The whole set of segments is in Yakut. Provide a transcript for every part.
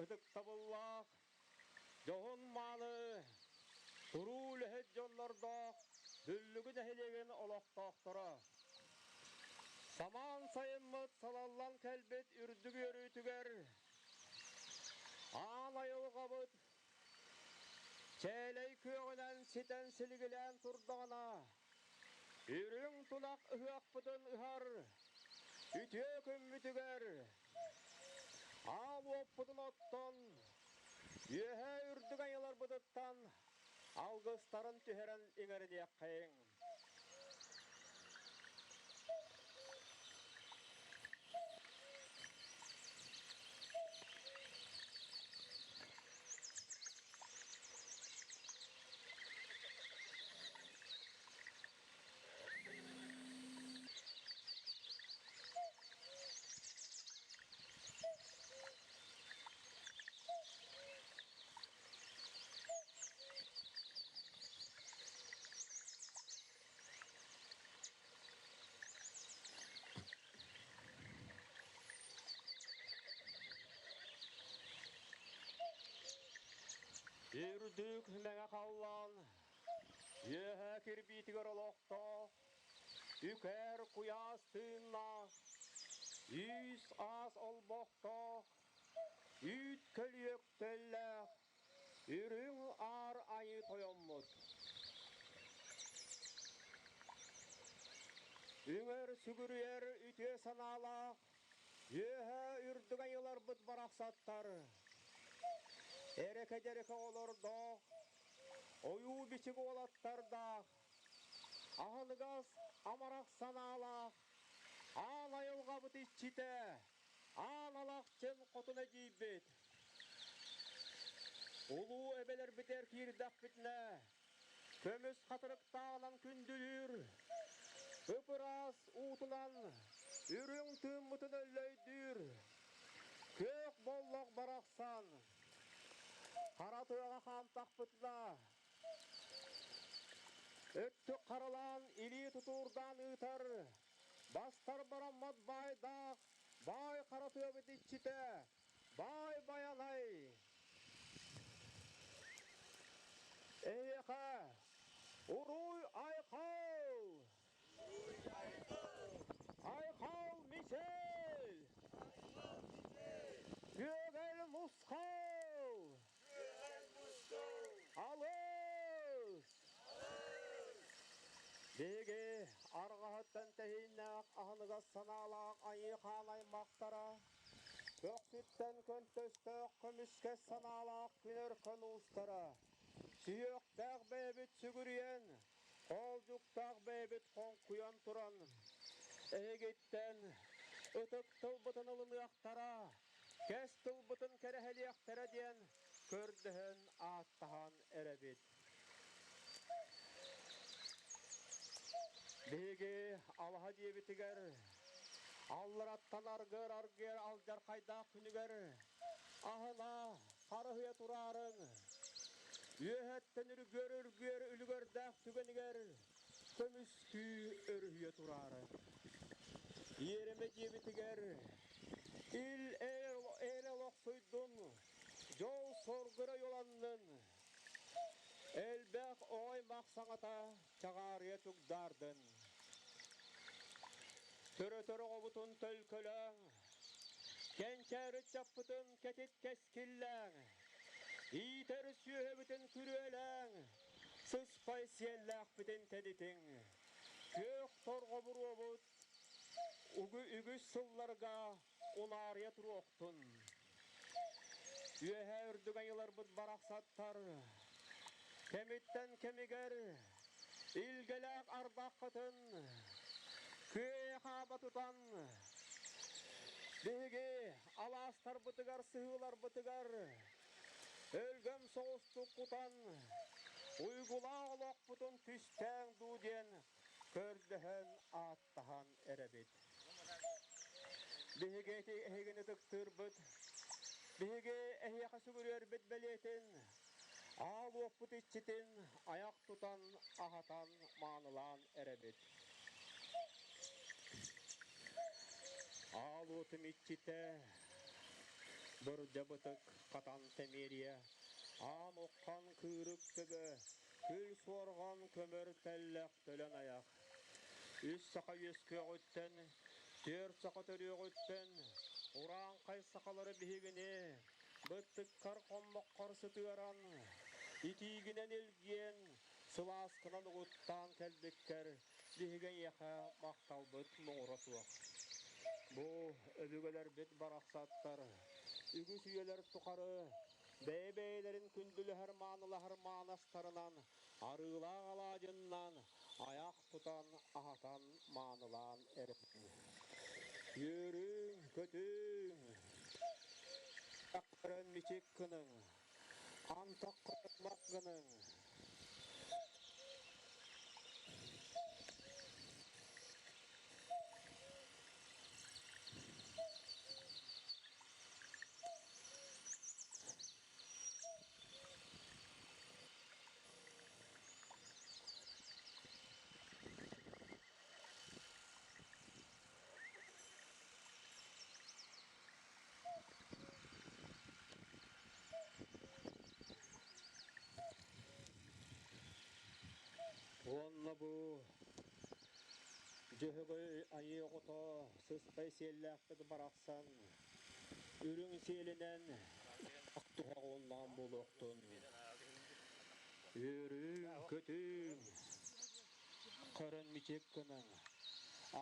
ытыктабыллаах, дьоһун-мааны, туруу үлэһит дьоннордоох Дүллүгү нэһилиэгин олохтоохторо! Самаан сайыммыт салаллан кэлбит үрдүк үөрүүтүгэр аан айылҕабыт чээлэй күөҕүнэн ситэн силигилээн турдаҕына, үрүҥ тунах ыһыахпытын ыһар үтүө күммүтүгэр аал уоппутун оттон, үөһээ үрдүк айыларбытыттан алгыстарын түһэрэн иҥэриниэххэйиҥ. Үрдүк мэҥэ халлаан үөһэ кирбиитигэр олохтоох, үкэр куйаас тыыннаах, үүс-аас олбохтоох, үүт көлүөк төллөөх Үрүҥ Аар Айыы Тойоммут. Үҥэр сүгүрүйэр үтүө санаалаах үөһэ үрдүк айыларбыт барахсаттар эрэкэ-дьэрэкэ оҕолордоох, ойуу-бичик уолаттардаах, аһыныгас амарах санаалаах аан айылҕабыт иччитэ Аан Алахчын хотун эдьиийбит. Улуу эбэлэрбитигэр киирдэхпитинэ, көмүс хатырыктааҕынан күндүлүүр, ып-ыраас уутунан үрүҥ тыыммытын өллөйдүүр, күөх боллох барахсан, хара тыаҕа хаамтахпытына, өттүк харалаан илии тутуурдаан ыытар, Бастар бараммат баайдаах, баай хара тыабыт иччитэ, баай Байанай! Эһиэхэ уруй-айхал! Айхал Мичэл! Күөгэл Мусхал! Алыс! Биһиги арҕаһыттан тэһииннээх аһыныгас санаалаах айыы хаан аймахтара, көхсүттэн көнтөстөөх көмүскэс санаалаах күн өркөн уустара, сүһүөхтээх бэйэбит сүгүрүйэн, хоолдьуктаах бэйэбит хоҥкуйан туран, эһигиттэн ытык тылбытын ылыныахтара, кэс тылбытын кэрэһэлиэхтэрэ диэн көрдөһөн ааттаһан эрэбит. Биһиги алаһа дьиэбитигэр аллараттан аргыар-аргыар алдьархайдаах күнүгэр аһына харыһыйа тураарыҥ, үөһэттэн үргүөр-үргүөр үлүгэрдээх түгэнигэр көмүскүү өрүһүйэ тураары. Иэримэ дьиэбитигэр ил эр олохсуйдун, дьол соргура йоланнын, элбэх ой-мах саҥата чаҕаарыйа чугдаардын. Төрөтөр оҕобутун төлкөлөөҥ, кэнчээри ыччаппытын кэтит кэскиллээҥ, иитэр сүөһүбүтүн күрүөлээҥ, сыспай сиэллээхпитин тэнитиҥ, күөх торҕо буруобут үгүс сылларга унаарыйа туруохтун. Үөһээ үрдүк айыларбыт барахсаттар кэмиттэн кэмигэр илгэлээх ардаххытын күөйэ хааба тутан биһиги алаастарбытыгар сыһыыларбытыгар өлгөм соҕустук кутан уйгулаах олохпутун түстээҥ дуу диэн көрдөһөн ааттаһан эрэбит. Биһиги ити эһигини ытыктыырбыт, биһиги эһиэхэ сүгүрүөрбүт бэлиэтин, аал уоппут иччитин айах тутан, аһатан, маанылаан эрэбит. Аал уотум иччитэ, Бырдьа бытык хатан тэмиэрийэ, аан уххан кыырык төбө, күл суорҕан көмөр тэллэх төлөн айах. Үс саха үөскүөҕүттэн, түөрт саха төрүөҕүттэн, урааҥхай сахалары биһигини быттыккар хоммоккор сытыаран, итиигинэн илгиэн, сылааскынан угуттаан кэлбиккэр биһиги эйиэхэ махталбыт муҥура суох. Бу өбүгэлэрбит барахсаттар үгүс үйэлэр тухары бэйэ-бэйэлэрин күндүлэһэр-маанылаһар маанастарынан, арыылаах алаадьыннан айах тутан, аһатан, маанылаан эрэбин. Үөрүҥ-көтүҥ, көрөн мичик гыныҥ, антах мах гыныҥ. Уонна бу Дьөһөгөй айыы оҕото сыспай сиэллээхпит барахсан үрүҥ сиэлинэн туһаҕыллаан буолуохтун. Үөрүүҥ-көтүүҥ, көрөн мичик гыныҥ,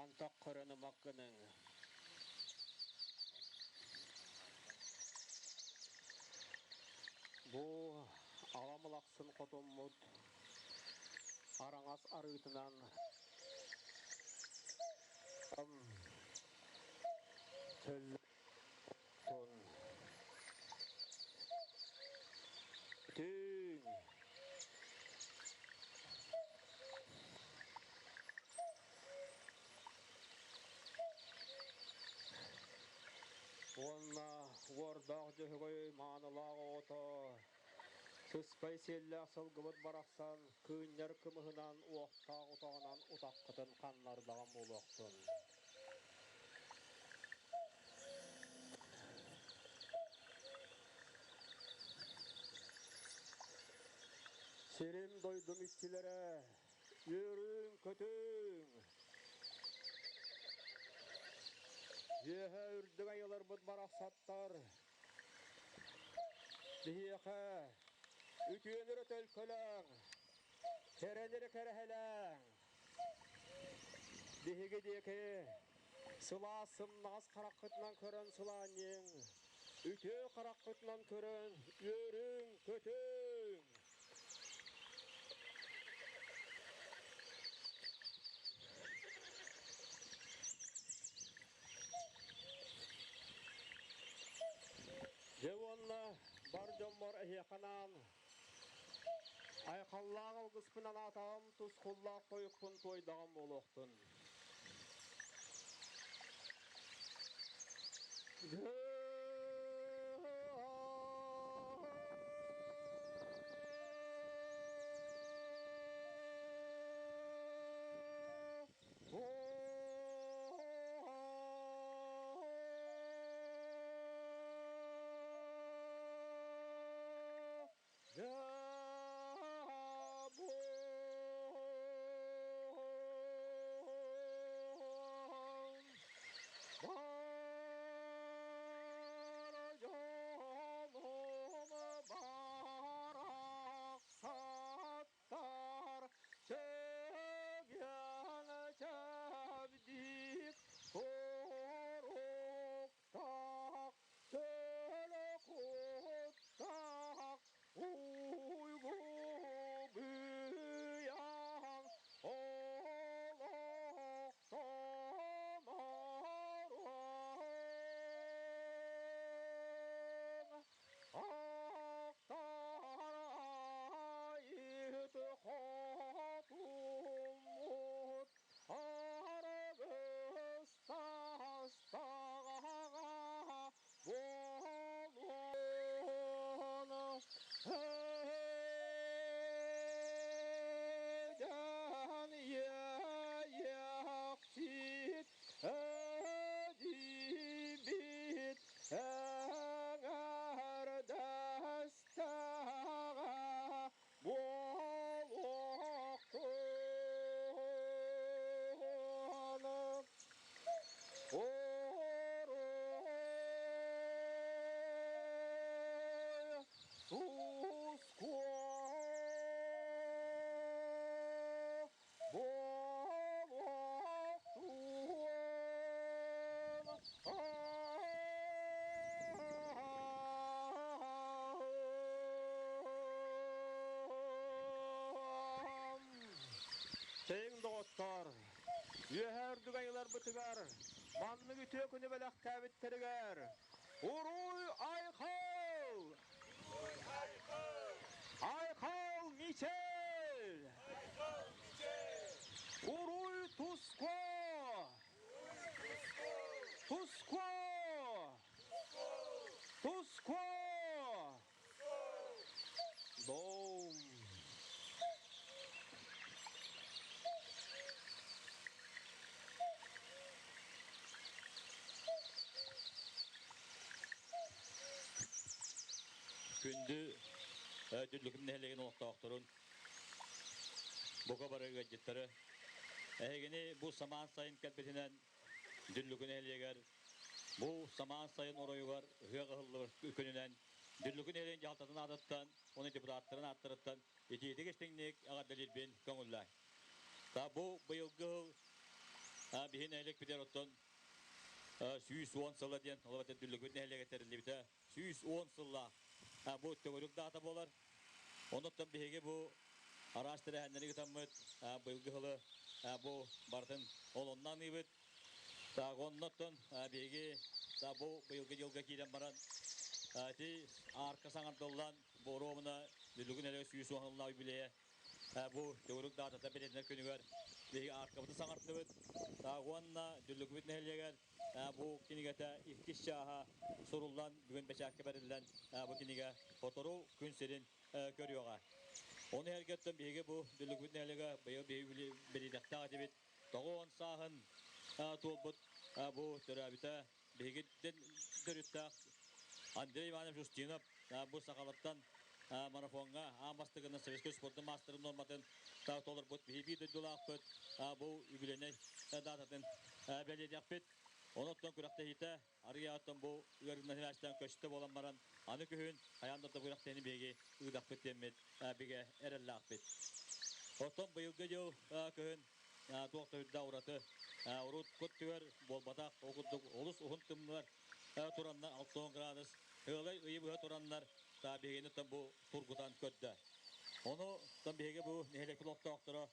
антах көрөн ымах гыныҥ. Бу аҕам лахсын хотуммут араҥас арыытынан Чөллөтун Түүн Уонна уордаах Дьөһөгөй маанылаах оҕото сыспай сиэллээх сылгыбыт барахсан кыынньар кымыһынан уохтаах утаҕынан утаххытын ханнардаҕым буолуохтун. Сирим дойдум иччилэрэ, үөрүүҥ-көтүүҥ! Үөһэ үрдүк айыларбыт барахсаттар, биһиэхэ үтүөнү эрэ төлкөлөөҥ, кэрэни эрэ кэрэһэлээҥ! Биһиги диэки сылаас сымнаҕас хараххытынан көрөн сылаанньыҥ, үтүө хараххытынан көрөн үөрүҥ-көтүҥ! Дьэ уонна бар дьоммор эһиэхэ анаан Айхаллаах алгыспын анаатаҕым, тусхуллаах тойукпун туойдаҕым буолуохтун. Доҕоттоор, үөһээ үрдүк айыларбытыгар маннык үтүө күнү бэлэхтээбиттэригэр Уруй Айхал! Айхал Мичел! Уруй Туско! Туско! Туско! Дом! Күндү Дүллүкүм нэһилиэгин олохтоохторун, бука бары ыалдьыттары, эһигини бу самаан сайын кэлбитинэн Дүллүкү нэһилиэгэр бу самаан сайын оройугар ыһыах ыһыллыбыт күнүнэн Дүллүкү нэһилиэгин дьаһалтатын аатыттан уонна депутаттарын ааттарыттан итиитик истиҥник эҕэрдэлиирбин көҥүллээҥ. Та бу быйылгы сыл биһи нэһилиэкпитигэр оттон 110 сыла диэн ол эбэтэр Дүллүкүбүт нэһилиэгэ тэриллибитэ 110 сыллаах бу төгүрүк даата буолар. Онуттан биһиги бу араас тэрээһиннэри ыытаммыт быйылгы сылы бу барытын ол онно аныыбыт. Так, оннуттан биһиги бу быйылгы дьылга киирэн баран ити аарка саҥардыллан бу оруобуна Дүллүгүн элэ 110 сыллаах юбилейа бу төгүрүк даатата бэлиэтэнэр күнүгэр биһиги ааркабытын саҥартыбыт. Уонна Дүллүкүбүт нэһилиэгэр бу кинигэтэ иккис чааһа суруллан бүгүн бэчээккэ бэриллэн бу кинигэ сотору күн сирин көрүөҕэ. Ону эргэттэн биһиги бу Дүллүкүбүт нэһилиэгэ быйыл биһиги билиэхтээх этибит. 90 сааһын туолбут бу төрөөбүтэ биһиги төрүттээх Андрей Иванович Устинов бу сахалартан марафоҥҥа аан бастакынан советскай спордун маастарын нуорматын толорбут биһиги биир дойдулаахпыт бу үбүлүөйнэй даататын бэлиэтиэхпит. Онон күрэхтэһиитэ арыйааттан бу ыарыынан сибээстээн көстө буолан баран аны күһүн хайаан да күрэхтэһиини биһиги ыытахпыт диэммит бигэ эрэллээхпит. Оттон быйылгы дьыл күһүн туох да үрдээх ураты урут кут түгэр буолбатах ол курдук олус уһун тымныылар тураннар 60 градус ыалай ыйы быһа тураннар та биһигини бу тургутан көрдө. Ону тон биһиги бу нэһилиэк олохтоохторо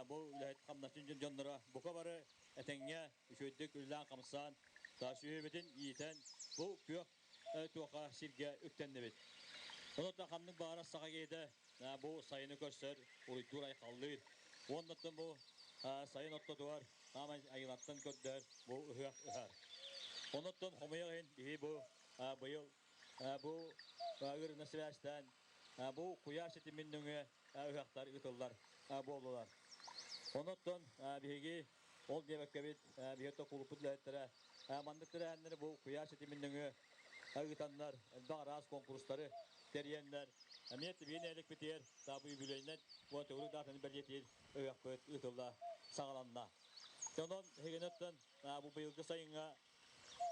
бу үлэһит хамнасчын дьонноро бука бары этэҥҥэ үчүгэйдик үлэлээн-хамсаан та сүөһүбүтүн иитэн бу күөх туоха сиргэ үктэннибит. Онон ханнык баҕарар саха киһитэ бу сайыны көрсөр, уруйдуур-айхаллыыр. Уоннаттан бу сайын ортотугар хаамай айылаттан көрдөһөр бу ыһыах ыһар. Онуттан хомойуох иһин биһи бу быйыл бу ыарыына сибээстээн бу куйаар ситимин нөҥүө ыһыахтар ыытыллар буоллулар. Онуттан биһиги ол диэбэккэбит биһиги кулуппут үлэһиттэрэ маннык тэрээһиннэри бу куйаар ситимин нөҥүө ыытаннар элбэх араас куонкурустары тэрийэннэр эмиэ тибиин нэһиликпитигэр таабы юбилейнай уонна төгүрүк даатаны бэлиэтиир ыһыахпыт ыытылла саҕаланна. Онон эһигинэттэн бу быйылгы сайыҥҥа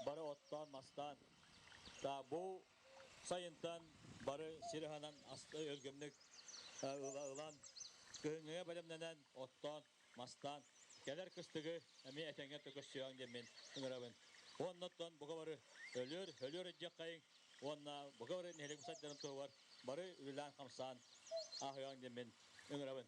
бары оттоон, мастаан, бу сайынтан бары сир аһынан өлгөмнүк ылан, кыһыҥҥыга бэлэмнэнэн оттоон, мастаан, кэлэр кыстыгы эмиэ этэҥҥэ төкөссүөҕүҥ диэммин ыҥырабын. Уоннаттан бука бары өлүөр, өлүөр ыдьаххайыҥ уонна бука бары нэһилиэк сайдарын туһугар бары үлэлээн-хамсаан ааһыаҕыҥ диэммин ыҥырабын.